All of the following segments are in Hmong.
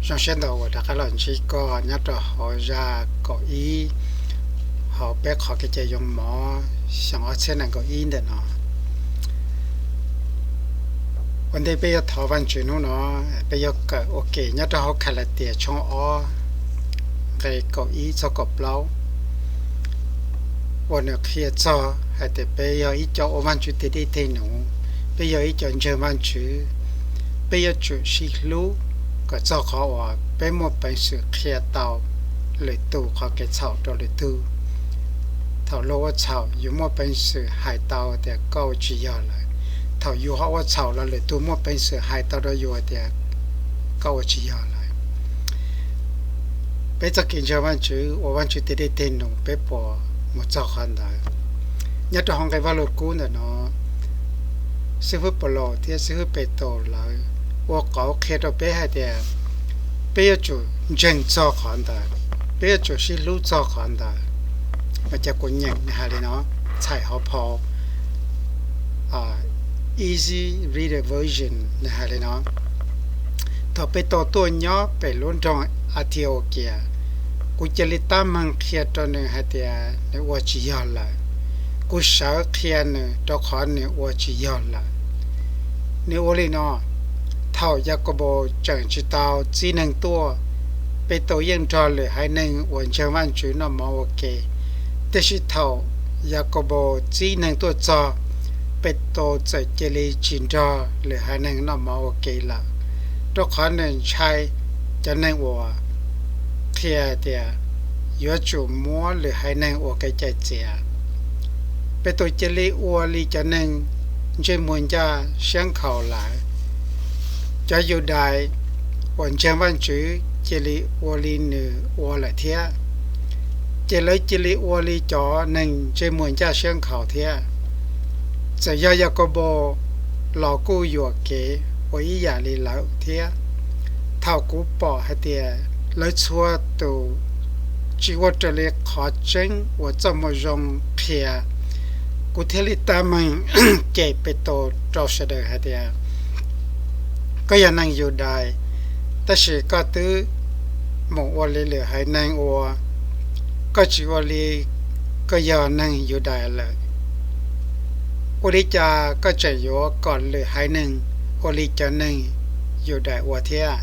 Zoo siab ntau uas rov qab los ntsib koj nyob rau hauv zaj kaum ib hauv peb qhov kev cai yoo mov xyoo ob txhiab nees nkaum ib ntawm no. Ua ntej peb yuav thov Vaajtswv hnub no, peb yuav kawm ua ke nyob rau hauv Kalatias tshooj ob nqe kaum ib txog kaum plaub, uas nws qhia txog hais tias peb yog ib co ua Vaajtswv tes dej tes num, peb yog ib co ntseeg Vaajtswv, peb yuav tsum sib hlub kom txog qhov uas peb muaj peev xwm qhia tau lwm tus qhov kev txhaum rau lwm tug. Thaum luag ua txhaum yus muaj peev xwm hais tau tias koj ua tsis yog lawm. Thaum yus ho ua txhaum los lwm tus muaj peev xwm hais tau rau yus tias koj ua tsis yog lawm. Peb txoj kev ntseeg Vaajtswv ua Vaajtswv tes dej tes num peb puas mus txog qhov ntawd? Nyob rau hauv nqe Vaj Lug Kub ntawm no, xib hwb Paulus thiab xib hwb Petus lawv ua qauv qhia rau peb hais tias peb yuav tsum ntseeg txog qhov ntawd, peb yuav tsum sib hlub txog qhov ntawd. Mas cas kuv nyeem nws hais li no, txhais hauv phau Easy Reader Version nws hais li no: Thaum Petus tuaj nyob pem lub nroog Antiakias, kuv cia li tab meeg qhia rau nws hais tias nws ua tsis yog lawm. Kuv sawv qhia nws rau qhov nws ua tsis yog lawm. Nws ua li no: Thaum Yakaunpaus tseem tsis tau txib neeg tuaj, Petus yeej nrog lwm haiv neeg uas ntseeg Vaajtswv noj mov ua ke. Tiam sis thaum Yakaunpaus txib neeg tuaj txog, Petus txawm cia li tsis nrog lwm haiv neeg noj mov ua ke lawm, rau qhov nws ntshai cov neeg uas qhia tias yuav tsum muab lwm haiv neeg ua kev cai txiav. Petus cia li ua li cov neeg ntsej muag ncaj siab nkhaus lawm. Cov Yudais uas ntseeg Vaajtswv cia li ua li nws ua lawm thiab, ces lawv cia li ua li cov neeg ntsej muag ncaj siab nkhaus thiab. Txawm yog Yakaunpaus los kuj yuam kev ua ib yam li lawv thiab. Thaum kuv pom hais tias lawv txhua tus tsis ua raws li qhov tseeb uas txoj moo zoo qhia, kuv thiaj li tab meeg cem Petus rau sawv daws hais tias, Koj yog neeg Yudais, tab sis koj twb mus ua li lwm haiv neeg ua, koj tsis ua li koj yog neeg Yudais lawm. Ua li cas koj tseem yuav kom lwm haiv neeg ua li cov neeg Yudais ua thiab?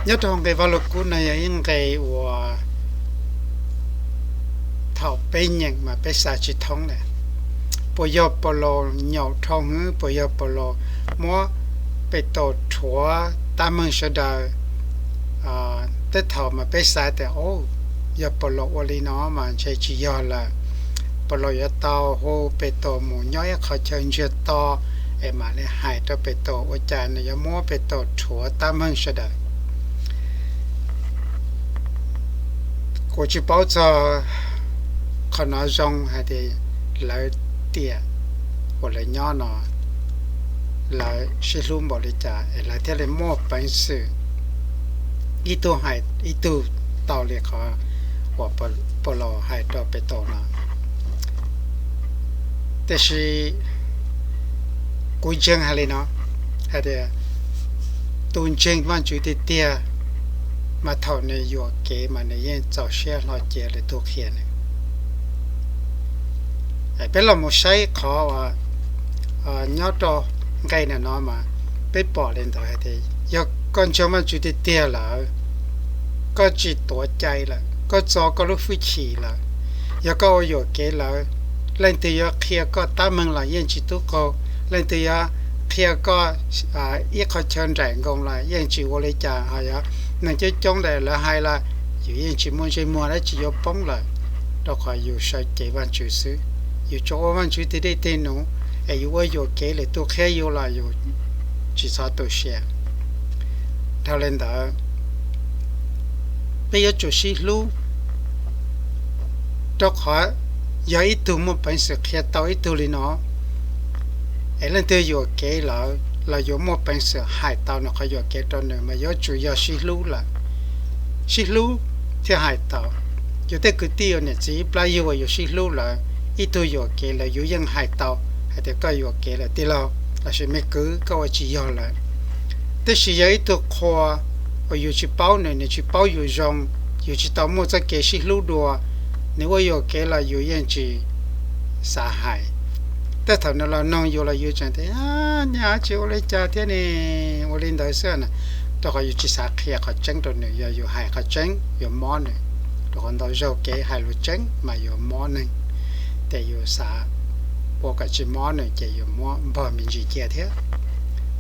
Nyob rau nqe Vaj Lug Kub no yog ib nqe uas thaum peb nyeem mas peb xav tsis thoob li. Puas yog Paulus nyaum dhau hwv? Puas yog Paulus muab Petus rhuav tab meeg sawv daws? Tej thaum mas peb xav tias, o, yog Paulus ua li no mas ntshe tsis yog lawm. Paulus yuav tau hu Petus mus nyob ib qhov chaw ntsiag to es mam li hais rau Petus, ua cas nws yuav muab Petus rhuav tab meeg sawv daws? Kuv tsis paub txog qhov no zoo hais tias lawv tiam uas lawv nyob no lawv sib hlub npaum li cas es lawv thiaj li muaj peev xwm ib tug hais ib tug tau li qhov uas Paulus hais rau Petus no. Tiam sis kuv ntseeg hais li no, hais tias tus ntseeg Vajtswv tiag tiag mas thaum nws yuam kev mas nws yeej txaus siab hlo cia lwm tus qhia nws. Peb los mus saib qhov uas nyob rau nqe no mas peb pom li ntawd hais tias yog koj ntseeg Vajtswv tiag tiag lawm, koj tsis tuav cai lawm, koj txo koj lub hwj chim lawm, yog koj ua yuam kev lawm, leej twg yuav qhia koj tab meeg los yeej tsis tub qaug, leej twg yuav qhia koj ib qhov chaw nraim nkoos los yeej tsis ua li cas, ho yog neeg coob coob ntawm lawv hais los yus yeej tsis muaj ntsej muag dab tsi yuav poob lawm, rau qhov yus sawv cev Vajtswv xwb. Yus tsuas ua Vajtswv tig dej tig num, es yus ua yuam kev lwm tus qhia yus los yus tsis txhob tu siab. Dhau li ntawd, peb yuav tsum sib hlub, rau qhov yog ib tug muaj peev xwm qhia tau ib tug li no, es leej twg yuam kev lawm los yuav muaj peev xwm hais tau nws qhov yuam kev rau nws mas yuav tsum yog sib hlub lawm, sib hlub thiaj hais tau. Yus tej kwv tij uas niam txiv ib plab yug uas yus sib hlub lawm, ib tug yuam kev lawm yus yeej hais tau hais tias koj yuam kev lawm tij laug, lossis me kwv, koj ua tsis yog lawm. Tab sis yog ib tug qhua uas yus tsis paub nws, nws tsis paub yus zoo, yus tsis tau muaj txoj kev sib hlub dua, nws ua yuam kev los yus yeej tsis xav hais. Tej thaum nws los noog yus los yus tseem tias, Nyaj tsis ua li cas thiab ne, ua li ntawd xwb na. Rau qhov yus tsis xav qhia qhov tseeb rau nws, yog yus hais qhov tseeb yuav mob nws. Rau qhov ntau zaug kev hais lus tseeb mas yuav mob neeg, ces yus xav ua kom tsis mob nws ces yus muab npog me ntsis cia thiab,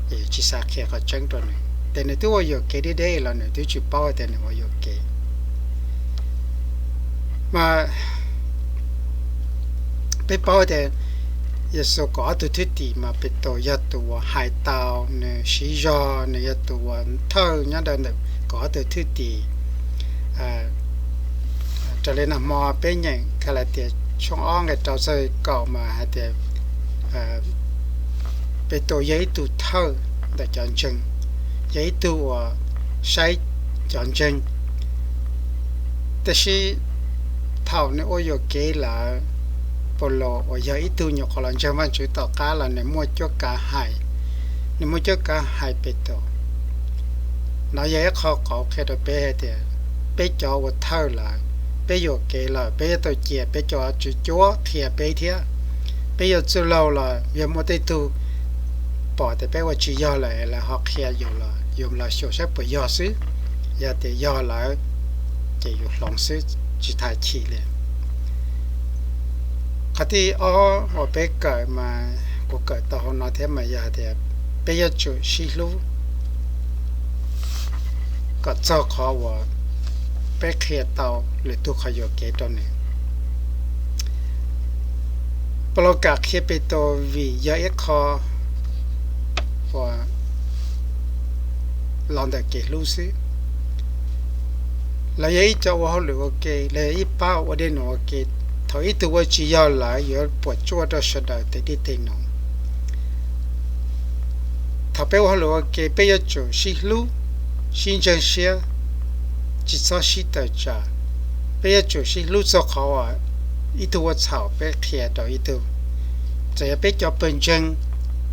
ces yus tsis xav qhia qhov tseeb rau nws. Ces nws twb ua yuam kev deb deb los nws twb tsis paub tias nws ua yuam kev. Mas peb paub tias Yexus kaum ob tug thwj tim mas Petus yog tus uas hais tau, nws siv zog, nws yog tus uas thawj nyob ntawm kaum ob tug thwj tim. Raws li nag hmo peb nyeem Kalatias tshooj ob nqe rau txog kaum mas hais tias Petus yog ib tug thawj ntawm cov ntseeg, yog ib tug uas saib cov ntseeg. Tab sis thaum nws ua yuam kev lawm, Paulus uas yog ib tug nyuam qhuav los ntseeg Vajtswv tom qab los nws muaj cuab kav hais, nws muaj cuab kav hais Petus. Nov yog ib qho qauv qhia rau peb hais tias peb cov ua thawj lawm, peb yuam kev lawm, peb yuav tau cia peb cov tswv cuab qhia peb thiab. Peb yuav txwj laug los yog muaj tej tug pom tias peb ua tsis yog lawm es lawv ho qhia yus los yus los xyuas saib puas yog xwb. Yog tias yog lawm ces yus hloov xwb, tsis tas chim li. Qhov thib ob uas peb kawm mas kuv kawm tau hauv no thiab mas yog hais tias peb yuav tsum sib hlub kom txog qhov uas peb qhia tau lwm tus qhov yuam kev rau nws. Paulus kam qhia Petus vim yog ib qho uas los ntawm kev hlub xwb. Lawv yog ib co ua hauj lwm ua ke, lawv yog ib pab ua dej num ua ke. Thaum ib tug ua tsis yog lawv yuav puas tsuaj rau sawv daws tes dej tes num. Thaum peb ua hauj lwm ua ke peb yuav tsum sib hlub, sib ntseeg siab, tsis txhob sib tawm tsam. Peb yuav tsum sib hlub txog qhov uas ib tug ua txhaum peb qhia rau ib tug. Txawm yog peb cov pawg ntseeg,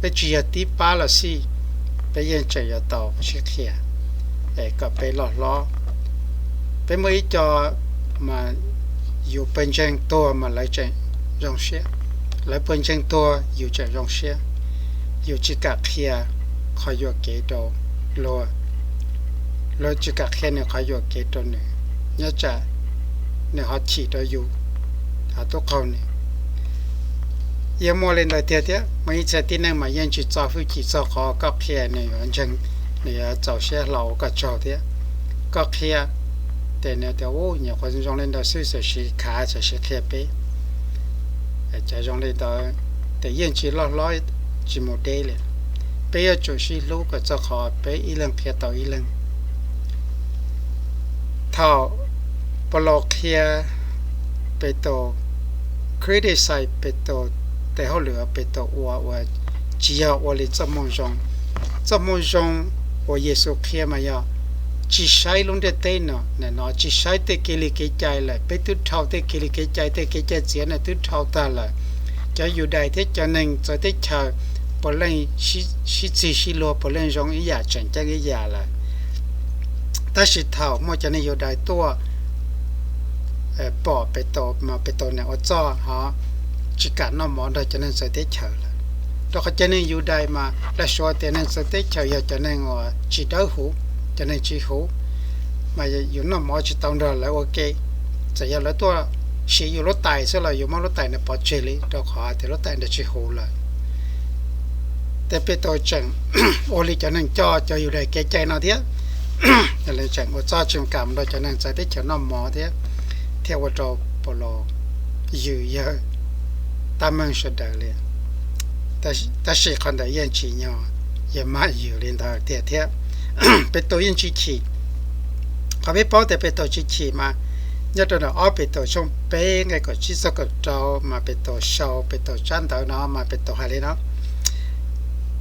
peb tsis yog tib pab los xij, peb yeej tseem yuav tau sib qhia es kom peb loj hlob. Peb muaj ib co mas yus pawg ntseeg tuag mas lawv tseem zoo siab, lawv pawg ntseeg tuag yus tseem zoo siab. Yus tsis kam qhia qhov yuam kev rau luag, luag tsis kam qhia nws qhov yuam kev rau nws, nyob tsam nws ho chim rau yus, ho tub qaug nws. Yeej muaj li ntawd tiag thiab, muaj ib txhia tib neeg mas yeej tsis txo hwj chim txog qhov koj qhia nws yuav ntseeg, nws yuav txaus siab hlo ua koj tsaug thiab. Koj qhia ces nws tias, u, nyuam qhuav zoo li ntawd xwb, txawm siv khav txawm siv qhia peb. Cov zoo li ntawd ces yeej tsis loj hlob, tsis mus deb li. Peb yuav tsum sib hlub kom txog qhov peb ib leeg qhia tau ib leeg. Thaum Paulus qhia Petus, criticize Petus tes hauj lwm uas Petus ua uas tsis yog ua li txoj moo zoo, txoj moo zoo uas Yexus qhia mas yog tsis saib lub ntiaj teb no, nim no tsis saib tej kev li kev cai lawm, peb twb dhau tej kev li kev cai, tej kev cai txiav no twb dhau tag lawm. Cov Yudais thiab cov neeg txawv teb chaws puav leej sib txig sib luag, puav leej zoo ib yam, tseem ceeb ib yam lawm. Tab sis thaum muaj cov neeg Yudais tuaj pom Petus mas Petus nim ua txoj ho tsis kam noj mov nrog cov neeg txawv teb chaws lawm, rau qhov cov neeg Yudais mas lawv suav tias neeg txawv teb chaws yog cov neeg uas tsis dawb huv, cov neeg tsis huv, mas yus noj mov tsis tau nrog lawv ua ke. Txawm yog lawv tuaj siv yus lub tais xwb los yus muab lub tais ntawd pov tseg li, rau qhov tias lub tais ntawd tsis huv lawm. Ces Petus tseem ua li cov neeg coj cov Yudais kev cai no thiab, tseem ua txoj tsis kam nrog cov neeg txawv teb chaws noj mov thiab, thiaj ua rau Paulus yws yawg tab meeg sawv daws li. Tab sis qhov ntawd yeej tsim nyog yog maj yws li ntawd tiag thiab. Petus yeej tsis chim. Qhov peb paub tias Petus tsis chim mas nyob rau ntawm ob Petus tshooj peb nqe kaum tsib txog kaum rau mas Petus sau, Petus tsab ntawv no mas Petus hais li no: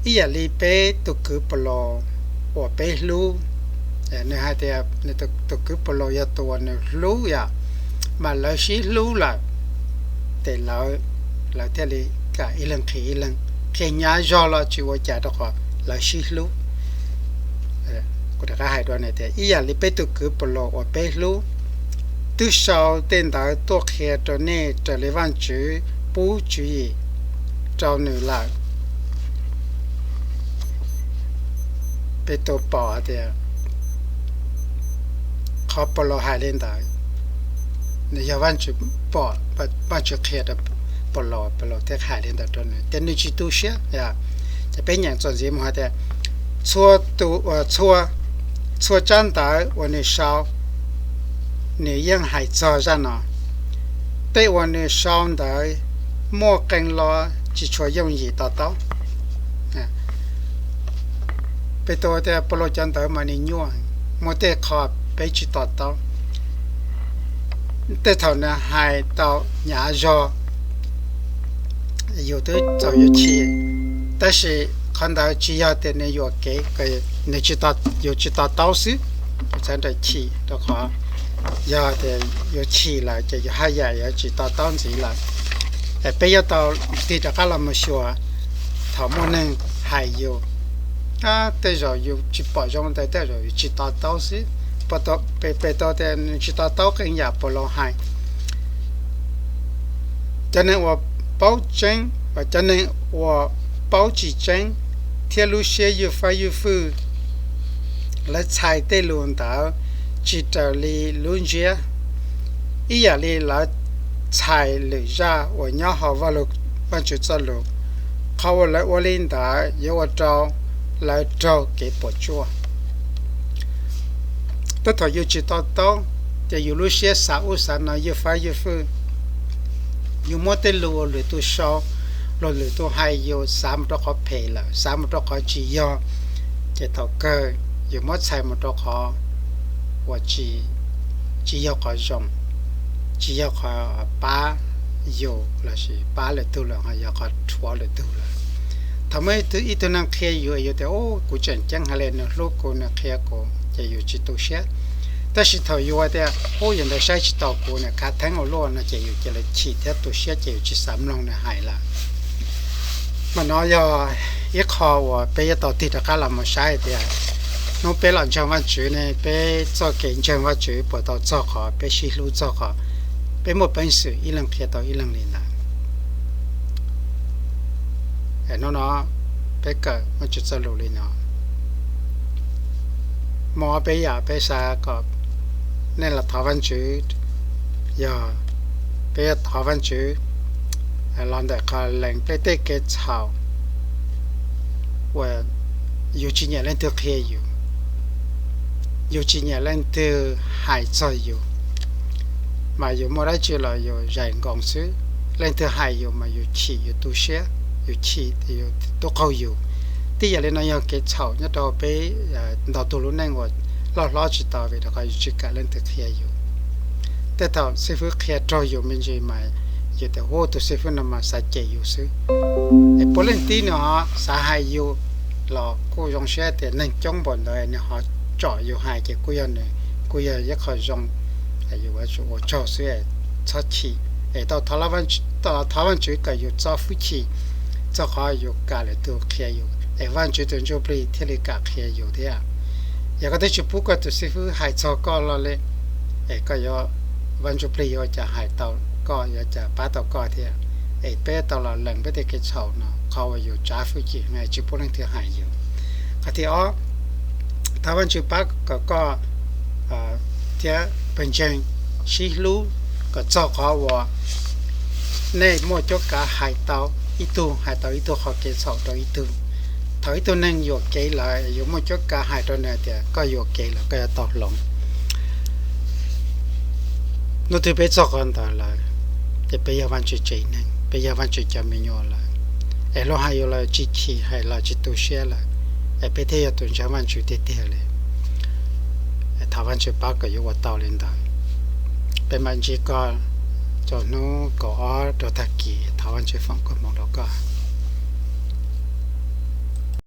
Ib yam li peb tus kwv Paulus uas peb hlub, nws hais tias nws tus kwv Paulus yog tus uas nws hlub yom, mas lawv sib hlub lawm, ces lawv, lawv thiaj li kam ib leeg qhia ib leeg, qhia hnyav zog los tsis ua cas rau qhov lawv sib hlub. Kuv rov qab hais dua nws tias, ib yam li peb tus kwv Paulus uas peb hlub twb sau tej ntawd tuaj qhia rau nej raws li Vajtswv pub tswv yim rau nws lawm. Peb tus pom tias qhov Paulus hais li ntawd, nws yog Vajtswv pom, Vajtswv qhia rau Paulus, Paulus thiaj hais li ntawd rau nws, ces nws tsis tu siab. Ces peb nyeem txuas ntxiv mus hais tias, txhua tus, txhua, txhua tsab ntawv uas nws sau, nws yeej hais txog zaj no. Tej uas nws sau ntawd muaj qee lo tsis tshua yooj yim to taub. Peb tus tias Paulus cov ntawv mas nws nyuaj, muaj tej qho peb tsis to taub. Tej thaum nws hais tau hnyav zog, yus twb txaus yuav chim, tab sis qhov ntawd tsis yog tias nws yuam kev, nws, yus tsis to taub xwb. Yus txhawj nrawm chim rau qhov yog tias yus chim lawm ces yus haj yam yuav tsis to taub ntxiv lawm. Peb yuav tau tig rov qab los mus xyuas thaum muaj neeg hais yus, tej zaum yus tsis pom zoo ntawd, tej zaum yus tsis to taub xwb. Peb tau tias nws tsis to taub qee yam Paulus hais. Cov neeg uas paub tseeb, cov neeg uas paub tsis tseeb thiab lub siab ywj fab ywj fwj, lawv txhais tej lus ntawd tsis raws li lub ntsiab, ib yam li lawv txhais lwm zaj uas nyob hauv Vaj Tswv Txojlus. Qhov uas lawv ua li ntawd yuav ua rau lawv raug kev puas tsuaj. Tej thaum yus tsis to taub, ces yus lub siab xav ub xav no ywj fab ywj fwj. Yus muab tej lus uas lwm tus sau los lwm tus hais yus xav mus rau qhov phem lawm, xav mus rau qhov tsis yog, ces thaum kawg yus muab txhais mus rau qhov uas tsis yog qhov zoo, tsis yog qhov pab yus lossis pab lwm tus lawm, ho yog qhov rhuav lwm tus lawm. Thaum muaj ib tug neeg qhia yus, yus tias, u, kuv tseem ceeb heev li, nws hlub kuv, nws qhia kuv, ces yus tsis tu siab. Tab sis thaum yus tias, u, yog ntawd saib tsis taus kuv, nws khav theeb ua luaj no, ces yus cia li chim thiab tu siab, ces yus tsis xav mloog nws hais lawm. Mas no yog ib qho uas peb yuav tau tig rov qab los mus saib tias hnub peb los ntseeg Vajtswv ne, peb txoj kev ntseeg Vajtswv puas tau txog qhov peb sib hlub, txog qhov peb muaj peev xwm ib leeg qhia tau ib leeg li ntawd. Hnub no peb kawm Vajtswv txoj lus li no, muaj ob peb yam peb xav kom nej los thov Vajtswv, yog peb yuav thov Vajtswv los ntawm qhov lees peb tej kev txhaum uas yus tsis nyiam leej twg qhia yus, yus tsis nyiam leej twg hais txog yus, mas yus muaj dab tsi los yus zais nkoos xwb. Leej twg hais yus mas yus chim, yus tu siab, yus chim, yus tub qaug yus. Tib yam li no yog kev txhaum nyob rau peb ntau tus lub neej uas loj hlob tsis tau vim rau qhov yus tsis kam leej twg qhia yus. Tej thaum xib fwb qhia raug yus me ntsis mas yus tias, hu, tus xib fwb no mas xav cem yus xwb. Es puav leej tib nws ho xav hais yus los kuj zoo siab tias neeg coob npaum ntawd nws ho tsom yus hais ces kuj yog nws, kuj yog ib qho zoo, yus yuav tsum ua tsaug xwb, txhob chim. Es tau thov Vajtswv kom yus txo hwj chim, txog qhov yus kam lwm tus qhia yus, es Vajtswv tus Ntsuj Plig thiaj li kam qhia yus thiab. Yog koj twb tsis pub koj tus xib fwb hais txog koj los li, es koj yuav, Vaj Ntsuj Plig yuav ua cas hais tau koj, yuav ua cas pab tau koj thiab. Es peb tau los lees peb tej kev txhaum no, qhov uas yus tsav hwj chim tsis pub leej twg hais yus. Qhov thib ob, thov Vaj Tswv pab kom koj thiab pawg ntseeg sib hlub kom txog qhov uas nej muaj cuab kav hais tau ib tug, hais tau ib tug qhov kev txhaum rau ib tug. Thaum ib tug neeg yuam kev lawm, yus muaj cuab kav hais rau nws tias koj yuam kev lawm, koj yuav tau hloov. Hnub twg peb txog qhov ntawd lawm, ces peb yog Vaj Tswv tsev neeg, peb yog Vaj Tswv cov me nyuam lawm. Es luag hais yus los tsis chim, hais los tsis tu siab lawm, es peb thiaj yog tus ntseeg Vaj Tswv tiag tiag li. Thov Vaj Tswv pab kom yuav ua tau li ntawd. Peb mam ntsib koj rau hnub kaum ob rau tag kis, thov Vaj Tswv foom koob hmoov rau koj.